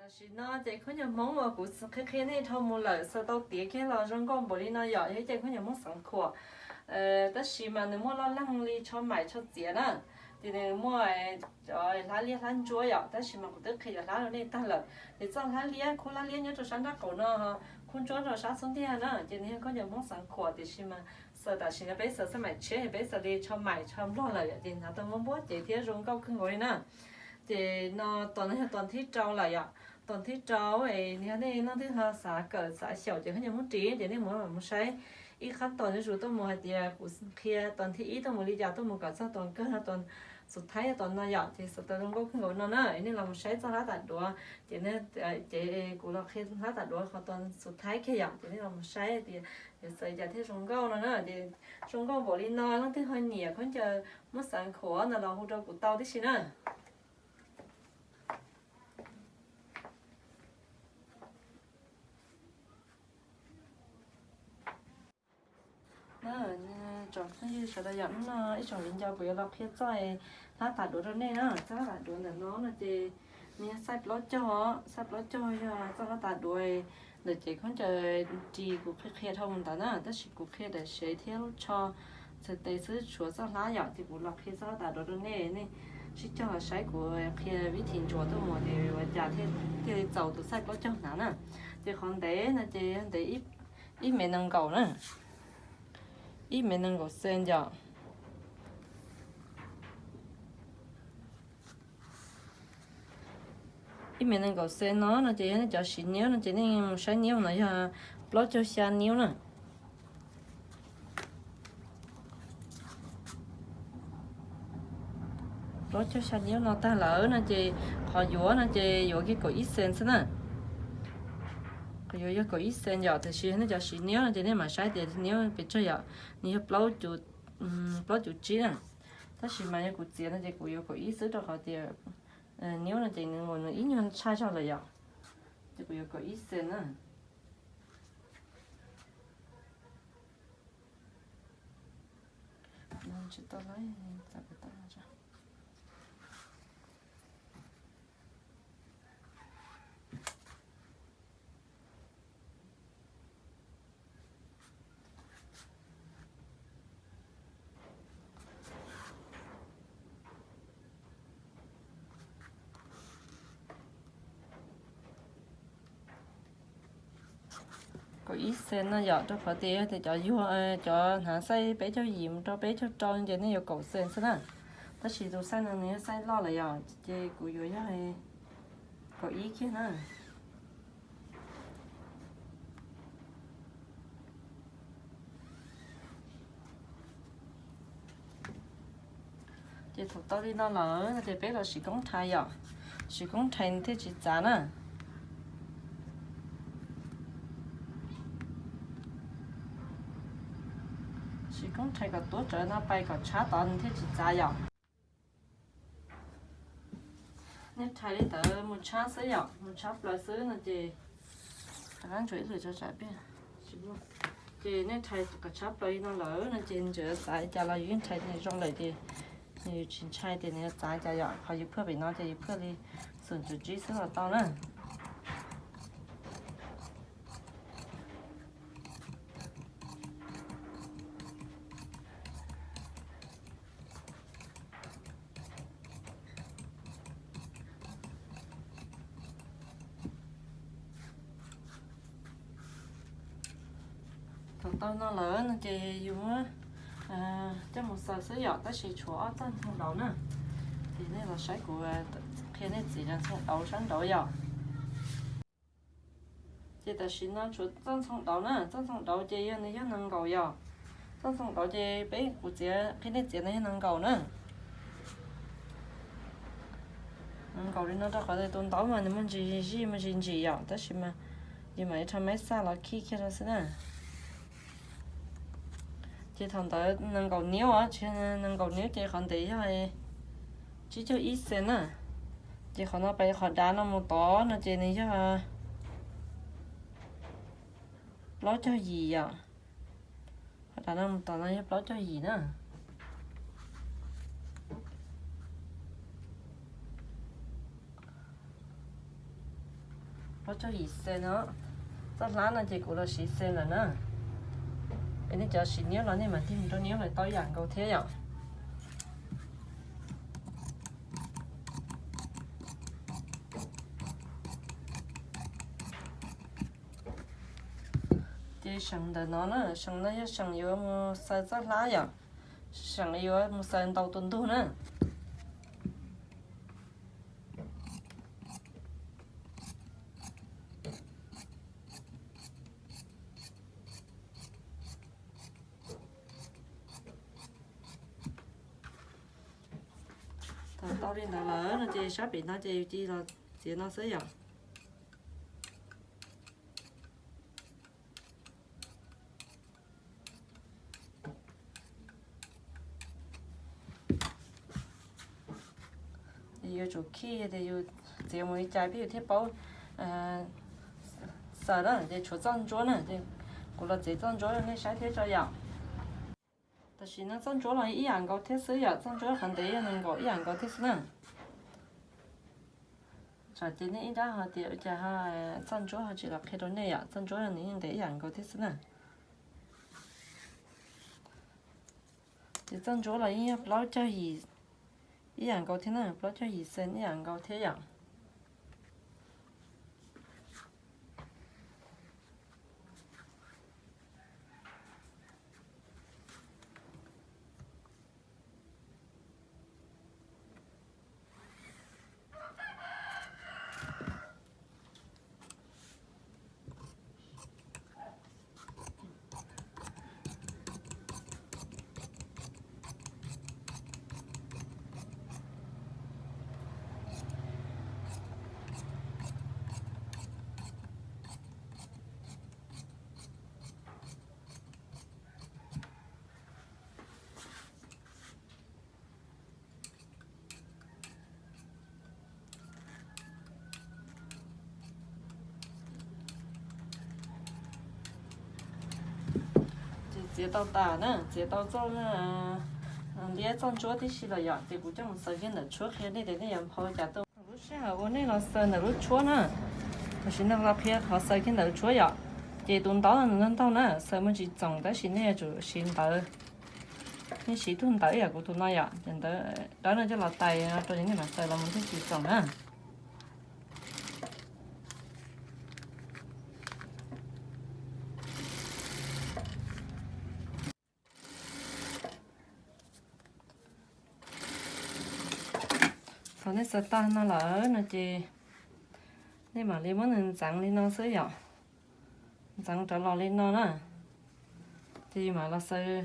Tam sim no ces khaub ncaws Hmoob uas kuv qhia qhia nej dhau mus lawm xaws tau tiav kiag los zoo nkauj npaum li no yom, yog ib ce khaub ncaws Hmoob xeev khuam. Tab sis mas nws muaj loj leej li tsho maim tsho txiav na, ces nws muaj hlab liab hlab ntsuab yom, tab sis mas kuv twb qhia cov hlab rau nej tag lawm. Ces txoj hlab liab, khub hlab liab nyob rau sab nraub qaum no, khub ntsuab rau sab xub ntiag na, ces nws yog khaub ncaws Hmoob xeev khuam, tiam sis mas xaws tam sim no peb xaws xab maim tshiab, peb xaws li tsho maim tsho nplog lawm yom, ces hnav tau muaj npuab cev thiab zoo nkauj kawg nkaus li na. Ces no tos no yog tos thib rau lawm yom. Tos thib rau es yog nej leej twg ho xav kawm xav xyaum ces khaub ncaws Hmoob ris ces nej mus mus saib ib qhab tos zuj zus tuaj mus hais tias kuv qhia tos thib ib tuaj mus li cas tuaj mus kom txog tos kawg no, tos xus thaib tos no yom, ces xaws tau zoo nkauj kawg nkaus no na. Nej los mus saib txoj hlab tas duav ces, ces kuv los qhia hlab tas duav qhov tos xus thaib kiag yom, ces nej los mus saib tias yuav xaws cas thiaj zoo nkauj no na. Ces zoo nkauj npaum li no leej twg ho nyiam khaub ncaws Hmoob xeev khuam no los hu rau kuv tau tib si na. Tsoom phooj ywg sawv daws yom, hnub no ib tsoom viv ncaus kuv yuav los qhia txoj hlab tas duav rau nej na. Txoj hlab tas duav ntawm no no ces nws yog xaij plaub caug, xaij plaub caug yog txoj hlab tas duav ntawm cev khaub ncaws ris kuv qhia qhia dhau mus ntawd na, tab sis kuv qhia daim sev thiab lub tsho txhais tes xwb, tshuav txoj hlab yom, ces kuv los qhia txoj hlab tas duav rau nej, nej sib cog los saib kuv qhia vib thim ntsuas tuaj mus tias ua cas thiaj li txaus tus xaij plaub caug hnav na. Ces qhov ntev no ces yog ntev ib mev nees nkaum na, ib mev nees nkaum xees yom. Ib mev nees nkaum xees no no ces yog nej cov siv niab no ces nej mus saib niab no yog plaub caug xya niab na. Plaub caug xya niab no tag lawm no ces qhov yuav no ces yuav kiag kaum ib xees xwb na. Qhov yuav yog kaum ib xees yom, tiam sis nej cov siv niab no ces nej mam saib tias niab pes tsawg yom, nws yog plaub cuv tsib na. Tab sis mas yog kuv txiav no ces kuv yuav kaum ib xwb rau qhov tias niab no ces nws mus nws ib nyuag tshaj zog lawm yom, ces kuv yuav kaum ib xees na. Kaum ib xees no yom, rau qhov tias yog tias cov yuag, cov hnav xaij peb caug yim mus rau peb caug rau ces nej yuav kaum xees xwb na. Tab sis tus xaij no nws yog xaij loj lawm yom, ces kuv yuav yog kaum ib kiag na. Ces thaum tau li no lawm no ces peb los siv koob rhais yom, siv koob rhais nws thiaj tsis txav na. Siv koob rhais kom tuav rawv no pais kom tshab tod nws thiaj tsis txav yom. Nej rhais li ntawd mus tshab xwb yom, mus tshab plaws xwb no ces, rov qab ntsuas ib lwm tso tsam peb, ces nej rhais kom tshab plaws li no lawm no ces nws txav li cas los yus yeej rhais zoo lawm ces nws tsis ntshai tias nws yuav txav li cas yom. Qhov yus phaj pem no ces yus phaj li xoom cuv tsib xwb los tau na. Thaum tau no lawm no ces yus muab coj mus xaws xwb yom, tab sis tshuav ob txoj ntxhoo dauv na. Ces nej los saib kuv qhia nej txiav cov ntxhoo dauv sab nraud yom. Ces tam sim no tshuav txoj ntxhoo dauv na, txoj ntxhoo dauv ces yog nws yog nees nkaum yom. Txoj ntxhoo dauv ces peb kuv txiav qhia nej txiav no yog nees nkaum na. Nees nkaum li no rau qhov tias tus ntaub mas nws muaj ntsis zij muaj ntsis ntsis yom, tab sis mas yus mam li rho maib xaj los khij kiag rau xwb na. Ces thaum ntawd nees nkaum niub os, tsis yog nees nkaum niub ces qhov ntev yog tsib caug ib xees na. Ces qhov no pais qhov dav no mus tod no ces nws yog plaub caug yim yom. Qhov dav no mus tod no yog plaub caug yim na. Plaub caug yim xees no, txoj hlab no ces kuv los siv xees lawm na. Es nej cov siv niab los nej mam tig mus rau niab los tau ib yam nkaus thiab yom. Ces seem ntawm no na, seem no yog seem yuav mus xaws txoj hlab yom, seem yuav mus xaws ntaus tus ntug na. Thaum tau li ntawd lawm no ces sab pem no ces yus cia los txiav no xwb yom. Yuav tsum khij tias yus txiav mus li cas peb yus thiaj paub xaws na. Ces tshuav txoj ntsuab na, kuv los txiav txoj ntsuab rau nej saib thiab tso yom. Tam sim no txoj ntsuab los ib yam nkaus thiab xwb yom, txoj ntsuab qhov ntev yog nees nkaum ib yam nkaus thiab xwb na. Tsam ces nej ib nrab ho tias ua cas txoj ntsuab ho tsis los qhia rau nej yom, txoj ntsuab nws yeej ntev ib yam nkaus thiab xwb na. Ces txoj ntsuab los yeej yog plaub caug yim ib yam nkaus thiab na, plaub caug yim xees ib yam nkaus thiab yom. Ces txiav tau tas na, txiav tau txoj liab txoj ntsuab tib si los yom, ces kuv coj mus xaws kiag ntawm tshuab qhia nej tias nej yuav nphau cas tuaj. Lub sij hawm uas nej los xaws ntawm lub tshuab na, tam sim no los qhia qhov xaws kiag ntawm lub tshuab yom. Ces tus ntaub no nws ntaug na, xaws muaj tsis txoom tab sis nej yuav tsum siv ntawv, nej siv tug ntawv yam kuv tus no yom, ces ntawv dawb no coj los tais rau nej mam xaws los mus thiaj tsis txoom na. Thaum nej xaws tag no lawm no ces nej mam li muab nws ntxeev li no xwb yom. Ntxeev rov los li no na. Ces yus mam los xaws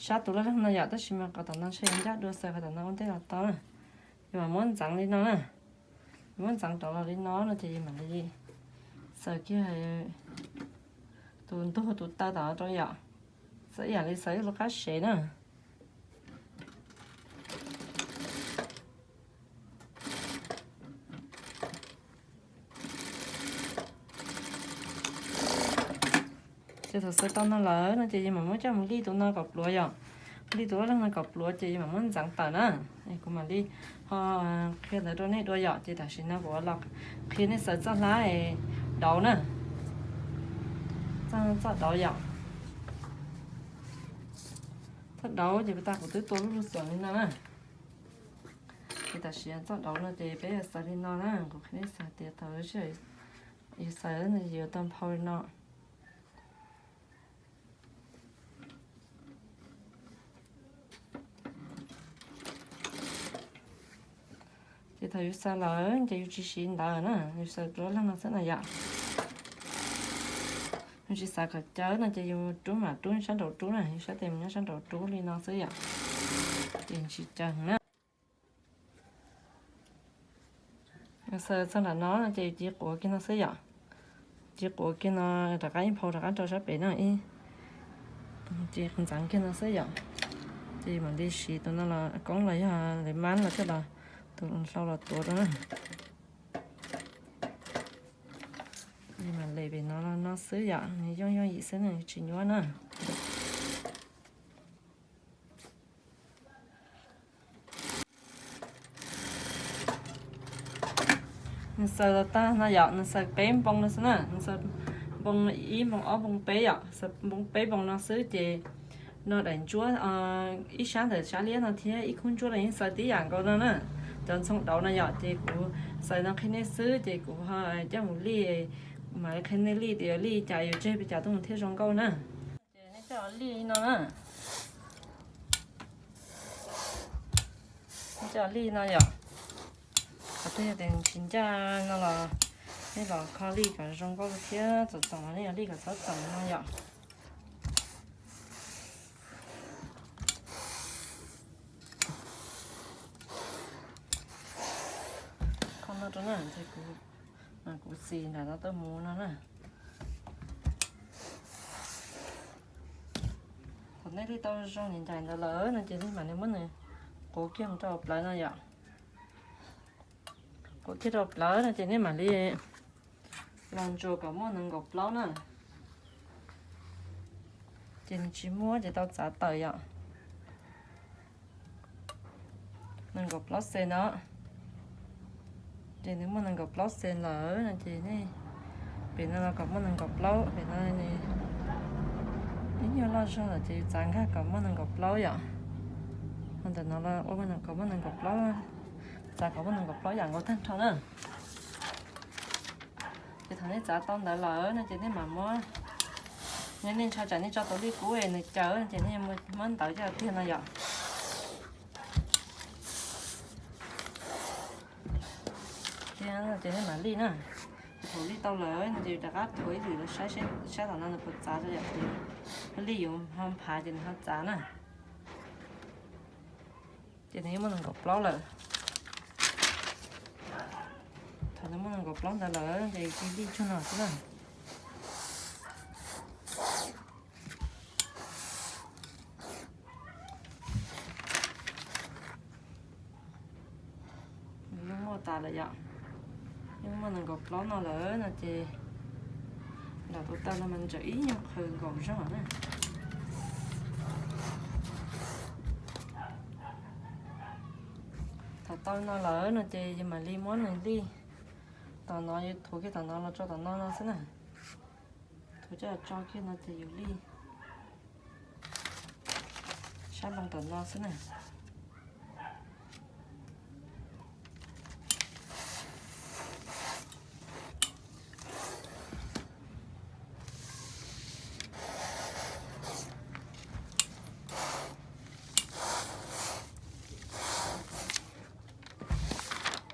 sab tus laj leeg no yom, tab sis mas qhov tom no ntshe yuav ncaj dua, xaws qhov tom no ua ntej los tau na. Yus mam muab ntxeev li no na. Yus muab ntxeev rov los li no no ces yus mam li xaws kiag tus ntug tus taw tom no rau yom. Xaws ib yam li xaws ib lub qab sev na. Ces thaum xaws tau no lawm no ces yus mam muab coj mus lij tus no kom pluav yom. Lij tus laj leeg no kom pluav ces yus mam muab ntxeev tawm na. Kuv mam li ho qhia ntawv rau nej dua yom, ces tam sim no kuv los qhia nej xaws txoj hlab dauv na. Txoj dauv yom. Txoj dauv ces puag ta kuv twb tua lub lug xoom li no na. Ces tam sim txoj dauv no ces peb yuav xaws li no na, kuv qhia nej xaws tias thaum yus xaws no yuav tau nphau li no. Ces thaum yus xaws lawm ces yus tsis siv ntawv na, yus xaws rau leeg no xwb na yom. Yus tsis xav kom cawv no ces yus rub mam rub sab nraud rub na, yus sab tes mus nyob sab nraud rub li no xwb yom. Ces tsis cawv na. Xaws txog nram no no ces ci quav kiag no xwb yom. Ci quav kiag no rov qab ib nphau rov qab rau sab pem no ib, ci ntxeev kiag no xwb yom. Ces mam li siv tus no los koob los yog lawv mab los thiaj los tus hlau los tuav rau na. Mam lem pem no no xwb yom, nws yooj yooj yim xwb nws tsis nyuaj na. Nws xaws los tag no yom, nws xaws peb npoo no xwb na, nws xaws npoo ib npoo ob npoo peb yom, xaws npoo peb npoo no xwb ces no daim ntsuab ib sab ntawm sab liab no thiab ib khub ntsuab no yeej xaws tib yam nkaus no na. Cov ntxhoo dauv no yom, ces kuv xaws no qhia nej xwb ces kuv coj mus lij, mam li qhia nej lij tias lij cas yuav tseg pes cas tuaj mus thiaj zoo nkauj na. Ces nej coj lij no na, nej coj lij no yom. Qhov twg yog tias tsis ncaj no los nej los kho lij kom zoo nkauj thiab, txom txom los nej yog lij kom txhob txom no yom. Kho no rau na, ces kuv, kuv xis nram no tuaj mus no na. Thaum nej lij tau zoo li ncaim ntawd lawm no ces nej mam li muab nws quav kiag mus rau plawv no yom. Quav kiag rau plawv no ces nej mam li los ntsuas kom muaj nees nkaum plaub na. Ces nws tsis muaj ces tau txav tawm yom. Nees nkaum plaub xees no. Ces nws muaj nees nkaum plaub xees lawm no ces nej, pem no los kom muaj nees nkaum plaub, pem no ib nyuag loj zog lawm ces txav nkag kom muaj nees nkaum plaub yom. Ho ntawm no los ua kom muaj nees nkaum plaub, txav kom muaj nees nkaum plaub yam nkaus tag nrho na. Ces thaum nej txav tau ntawd lawm no ces nej mam muab, yog nej ntshai tsam nej tso tau lij kub es nws cawv no ces nej muab ntawv coj tiag no yom. Tiag no ces nej mam lij na. Thaum lij tau lawm no ces rov qab thuav ib lwm los saib, saib tom no nws puas txav rau yom, ces lij yuav ho nphav ces nws ho txav na. Ces nws yeej muaj nees nkaum plaub lawm. Thaum nws muaj nees nkaum plaub ntawd lawm ces cia lij tsuag no xwb na. Nws yeej muaj tas lawm yom. Yeej muaj nees nkaum plaub no lawm no ces nram tus taw no mas ntsaws ib nyuag qhwv nkaus zog na. Thaum tau no lawm no ces yus mam li muab nws lij, tom no yus thuav kiag tom no los rau tom no no xwb na. Thuav coj tso kiag no ces yus lij sab npoo tom no xwb na.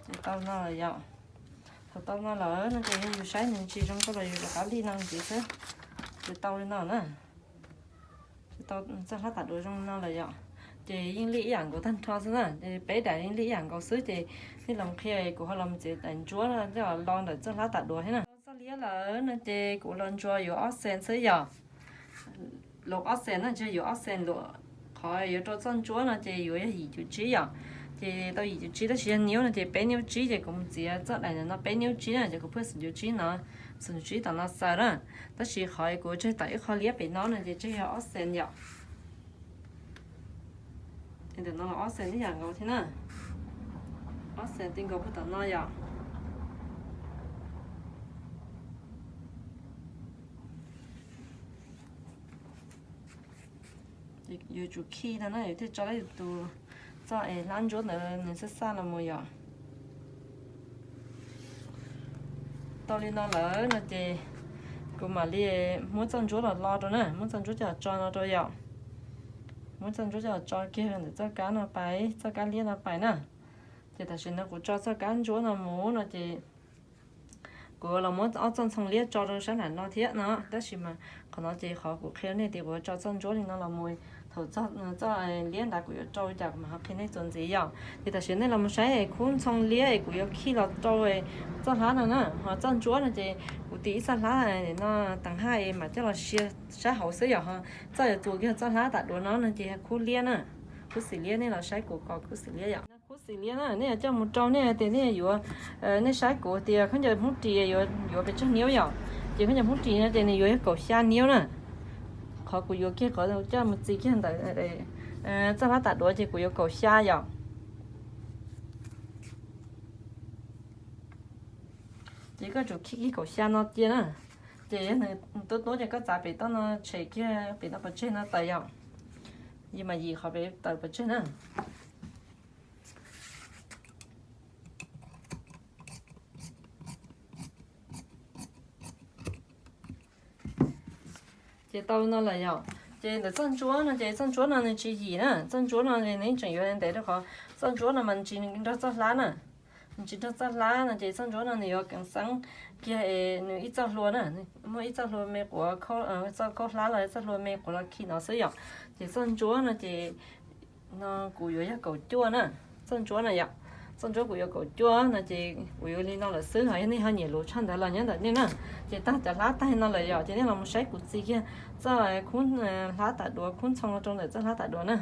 Ces tau no lawm yom. Thaum tau no lawm no ces yog yus saib nws tsis zoo nkauj los yus rov qab lij no ntxiv xwb. Ces tau li no na. Ces tau txoj hlab tas duav zoo no lawm yom. Ces yeej lij ib yam nkaus tag nrho xwb na, ces peb daim yeej lij ib yam nkaus xwb ces nej los qhia kuv ho los txiav daim ntsuab coj los ntawm txoj hlab tas duav thiab na. Txoj liab lawm no ces kuv los ntsuas yuav ob xees xwb yom. Luam ob xees na, tsis yog yuav ob xees luam, qhov yuav rau txoj ntsuab no ces yuav yog yim cum tsib yom. Ces tau yim cum tsib tab sis yog niub no ces peb niub tsib ces kuv mus txiav txoj daim ntawm no peb niub tsib na ces kuv pheej xum cum tsib no, xum cum tsib tom no xaws na. Tab sis qhov kuv tseg tom ib qho liab pem no no ces tseg yog ob xees yom. Ntawm no los ob xees ib yam nkaus thiab na. Ob xees ti nkaus puag tom no yom. Yuav tsum khij no na, yuav thiaj tso tau yus tus txoj es hlab ntsuab ntawd nws xab xaj los mus yom. Tau li no lawm no ces kuv mam li muab txoj ntsuab los lo rau na, muab txoj ntsuab coj los tso no rau yom. Muab txoj ntsuab coj los tso kiag ntawm txoj kab no pais, txoj kab liab no pais na. Ces tam sim no kuv tso txoj kab ntsuab no mus no ces kuv los muab ob txoj ntxhoo liab tso rau sab nram no thiab no, tab sis mas qhov no ces qhov kuv qhia nej tias kuv yuav tso txoj ntsuab li no los mus, thaum txoj liab ntawd kuv yuav rau li cas kuv mam ho qhia nej txuas ntxiv yom. Ces tam sim nej los mus saib khub ntxhoo liab es kuv yuav khij los rau txoj hlab no na, ho txoj ntsuab no ces kuv tis ib txoj hlab no teev haj es mam coj los sia sab hauv xwb yom. Ho txoj yuav txuas kiag txoj hlab tas duav no no ces khub liab na, khub xim liab, nej los saib kuv kos khub xim liab yom. Khub xim liab na, nej yuav coj mus rau nej tias nej yuav, nej saib kuv tias khaub ncaws Hmoob Ris yuav pes tsawg niub yom. Ces khaub ncaws Hmoob Ris no ces nws yuav kaum xya niub na. Qhov kuv yuav kiag qhov coj mus txi kiag ntawm txoj hlab tas duav ces kuv yuav kaum xya yom. Ces koj tsum khi kiag kaum xya no cia na. Ces yog nws tuab tuab ces koj txav pem toj no tshem kiag pem no pov tseg no tawm yom. Yus mam yim qhov pem tawm pov tseg na. Ces tau no lawm yom. Ces ntawm txoj ntsuab no ces txoj ntsuab no nws tsis yim na, txoj ntsuab no nws tseem yuav ntev rau qhov txoj ntsuab no mas nws tsis nrog txoj hlab na. Nws tsis nrog txoj hlab no ces txoj ntsuab no nws yuav keev xeeb kiag nws ib txoj hlua na, muaj ib txoj hlua me quav, txoj khaub hlab los txoj hlua me quav los khi no xwb yom. Ces txoj ntsuab no ces no kuv yuav yog kaum cuaj na. Txoj ntsuab na yom, txoj ntsuab kuv yuav kaum cuaj no ces kuv yuav li no lawm xwb, ho yog nej ho nyiam luv tshaj ntawd los nyob ntawm nej na. Ces tag cov hlab tag no lawm yom, ces nej los mus saib kuv txiav kiag txoj khub hlab tawm duav, khub ntxhoo rau ntawm txoj hlab tawm duav na.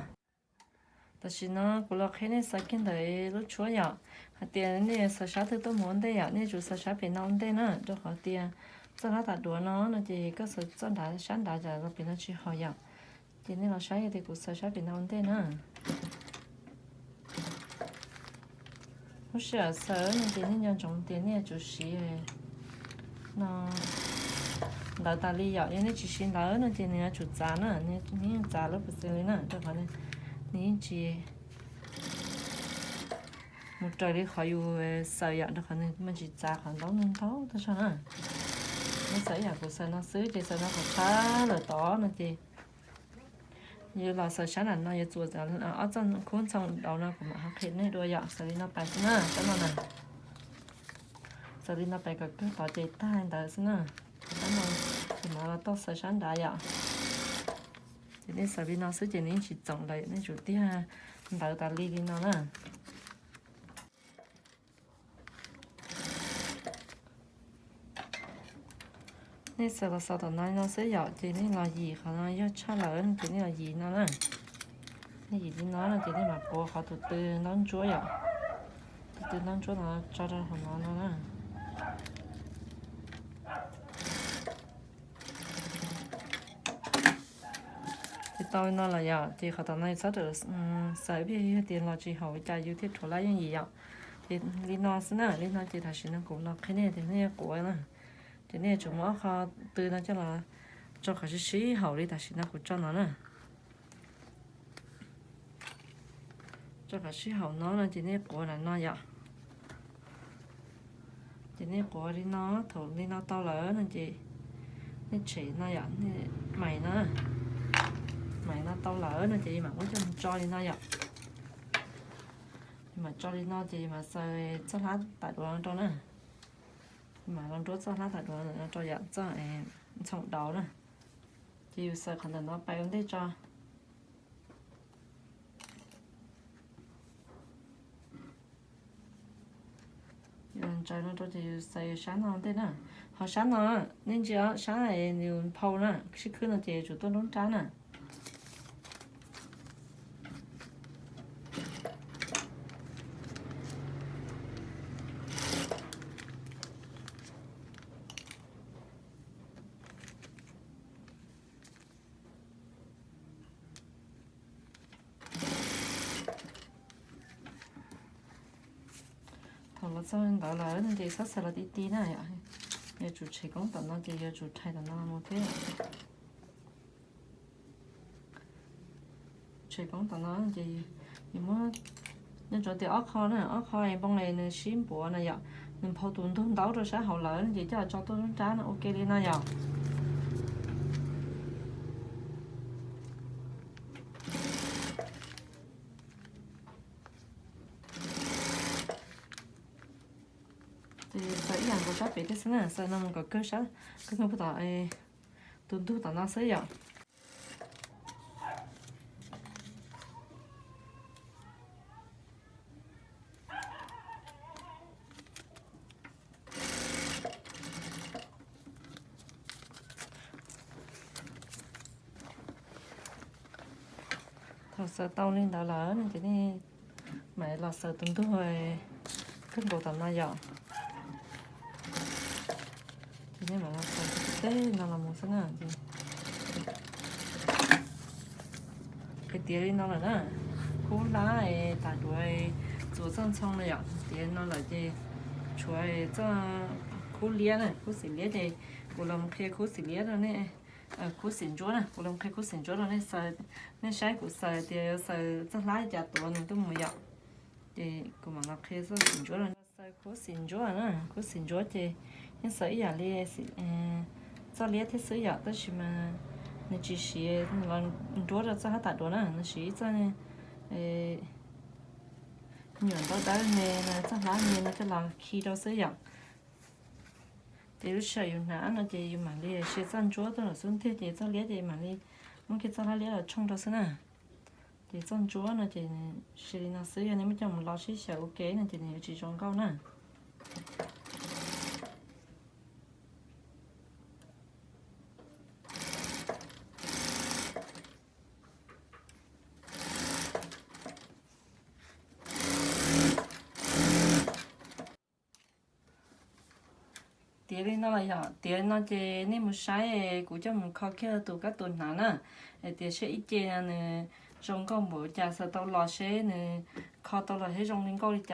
Tam sim no kuv los qhia nej xaws kiag ntawm lub tshuab yom, hais tias nej xaws sab twg tuaj mus ua ntej yom, nej tsum xaws sab pem no ua ntej na, rau qhov tias txoj hlab tawm duav no no ces koj xaws txoj nrad sab nrad cas los pem no tsis haum yom. Ces nej los saib tias kuv xaws sab pem no ua ntej na. Lub sij hawm xaws no ces nej nco ntsoov tias nej yuav tsum siv no ntawv tas li yom, yog nej tsis siv ntawv no ces nws yuav tsum txav na, nws yeej txav lub pes xees li na, rau qhov nws yeej tsis mus raws li qhov yus xaws yom, rau qhov nws mas tsis txav qhov ntaub nws ntaub tag zog na. Nws xaws ib yam kuv xaws no xwb ces xaws no qhov tshab lawm tod no ces yus los xaws sab nram no yuav txuas ob txoj khub ntxhoo daus no kuv mam ho qhia nej dua yom. Xaws li no pais xwb na, sab no na. Xaws li no pais kom kawg tod ces tag ntawd xwb na. Sab no ces mam los toj xaws sab nrad yom. Ces nej xaws li no xwb ces nws yeej tsis txoom lawm, nej tsum tiag ntawv tas li li no na. Nej xaws los xaws tom no li no xwb yom, ces nej los yim qhov no yog tshaj lawm ces nej los yim no na. Nej yim li no no ces nej mam quav qhov tus tw ntaub ntsuab yom. Tus tw ntaub ntsuab no tso rau hauv no no na. Ces tau li no lawm yom, ces qhov tom no yus txhob rawm xaws ib pliag, yog tias los tsis haum cas yus thiaj rhuav lab yooj yim yom. Ces li no xwb na, li no ces tam sim no kuv los qhia nej tias nej quav na. Ces nej tsum muab ob qho tw no coj los tso kom sib sib haum li tam sim no kuv tso no na. Tso kom sib haum no no ces nej quav nram no yom. Ces nej quav li no, thaum li no tau lawm no ces nej tshem no yom, nej mais no, mais no tau lawm no ces yus mam muab coj mus tso li no yom. Yus mam tso li no ces yus mam xaws txoj hlab tawm duav no rau na. Yus mam los nruab txoj hlab tawm duav no rau yom, txoj ntxhoo daus na. Ces yus xaws qhov ntawm no pais ua ntej tso. Yus ntsaws no rau ces yus xaws sab no ua ntej na. Ho sab no, nej ntsia sab yus phau na, sib khwb no ces yuav tsum tuaj nruab nrab na. Thaum los txog ntawd lawm no ces txhob xaws los ti ti na yom. Yuav tsum tshem koob tom no ces yuav tsum rhais tom no mus thiab. Tshem koob tom no ces yus muab, nco ntsoov tias ob qho na, ob qho es npoo es nws sib npuav na yom, nws phau tus ntug ntaub rau sab hauv lawm ces coj tso tuaj nruab nrab no ua ke li no yom. Ces xaws ib yam nkaus sab pem thiab xwb na, xaws no mus kom kawg sab, kawg tus ntug tom no xwb yom. Thaum xaws tau li ntawd lawm no ces nej mam los xaws tus ntug kawg nkaus tom no yom. Ces nej mam los xaws tej no los mus xwb na. Ces tiav li no lawm na, khub hlab tas duav txuas txoj ntxhoo no yom, tiav li no lawm ces tshuav txoj Khub liab na, khub xim liab ces kuv los qhia khub xim liab rau nej, khub xim ntsuab na, kuv los qhia khub xim ntsuab rau nej xaws, nej saib kuv xaws tias xaws txoj hlab li cas tuav nws tuaj mus yom. Ces kuv mam los qhia txoj xim ntsuab rau nej. Xaws khub xim ntsuab na, khub xim ntsuab ces yeej xaws ib yam li txoj liab thiab xwb yom, tab sis mas nws tsis siv los nruab rau txoj hlab tam duav na, nws siv ib txoj nyuam ntaub dawb me no, txoj hlab me no coj los khi rau xwb yom. Ces lub sij hawm yus hnav no ces yus mam li siv txoj ntsuab tuaj los xub ntiag, ces txoj liab ces mam li muab kiag txoj hlab liab los tshooj rau xwb na. Ces txoj ntsuab no ces siv li no xwb, yog nej muab coj mus los sib xyaw ua ke no ces nws yuav tsis zoo nkauj na. Tiav li no los yom, tiav li no ces nej mus saib, kuv coj mus kho kiag tus kab tus hnav na, tias seb ib ce nws zoo nkauj npaum cas, xaws tau los seb nws kho tau los seb zoo li nkauj li cas.